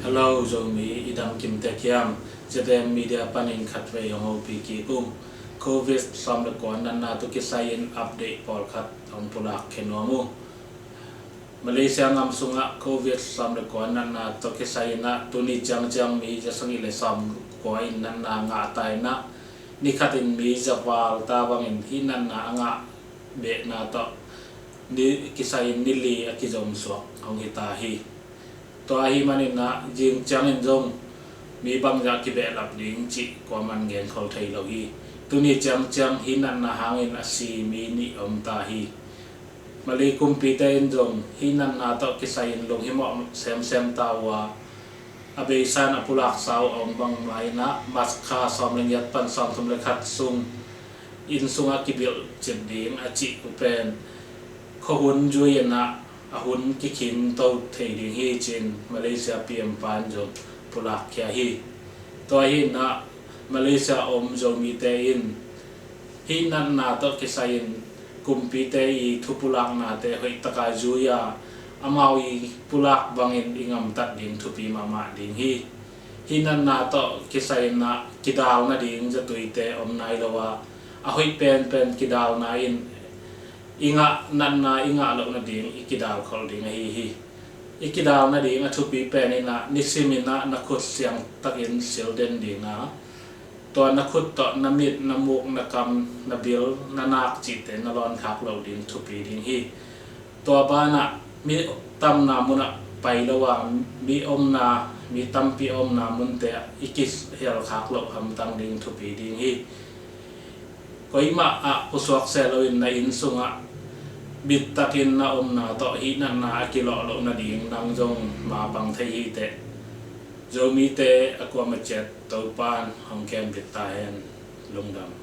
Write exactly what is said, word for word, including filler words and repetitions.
Hello Zomi, i dam kim tek hiam? ZM Media panin khatvei hong hopih kik ung. Covid sawm le kua natna tawh kisai-in update pawlkhat hong pulak khia nuam uh. Malaysia ngam sungah Covid sawm le kua natna tawh kisai-in ah tuni ciangciang mi za sagih le sawm kua in natna ngah ta in ah, ni khatin mi za val ta bangin hih natna a ngah behna tawh ni kisai-in ni li a kizom suak hong hi ta hi. Tua ahih manin ah zing ciangin zong mi bangzah kibehlap ding cih kuaman genkhol thei lo hi. Tuni ciangciang hih natna hangin a si mi nih om ta hi. Malay kumpite in zong hih natna tawh kisai-in lunghimawh semsem ta uh a, a beisa in a pulaksa uh a om bang mah in ah March kha sawm le giat pan sawmthum le khat sung inn sungah kibilh cip ding a cih uh pen khuahun zui in ah a hun kikhin to thei ding hi, ci-in Malaysia P M pa in zong pulak khia hi. Tua hi in ah Malaysia a om Zomite in hih natna tawh kisai-in kumpite i thupulaknate hoih taka zui a, amau i pulak bangin i gamtat ding thupi mahmah ding hi. Hih natna tawh kisai-in ah kidal nading zatuite om nai lo a, a hoih penpen kidalna in i ngah natna i ngah loh nading i kidal kholh ding ahi hi. I kidal nading a thupi pen in ah nisim in ah na khut siangtakin sil den ding a, tua na khut tawh na mit, na muk, na kam, na bil, na nak cihte na lawn khak loh ding thupi ding hi. Tua banah mi tamna munah pai lo a, mi omna, mi tampi omna munte ah i kihel khak loh hamtang ding thupi ding hi. Koimah ah pusuak se loin na inn sungah bittakin na omna tawh hih natna a kilawh loh nading nang zong mapang thei hi teh. Zomite a kuamah ciat Topan hong kem bit ta hen. Lungdam.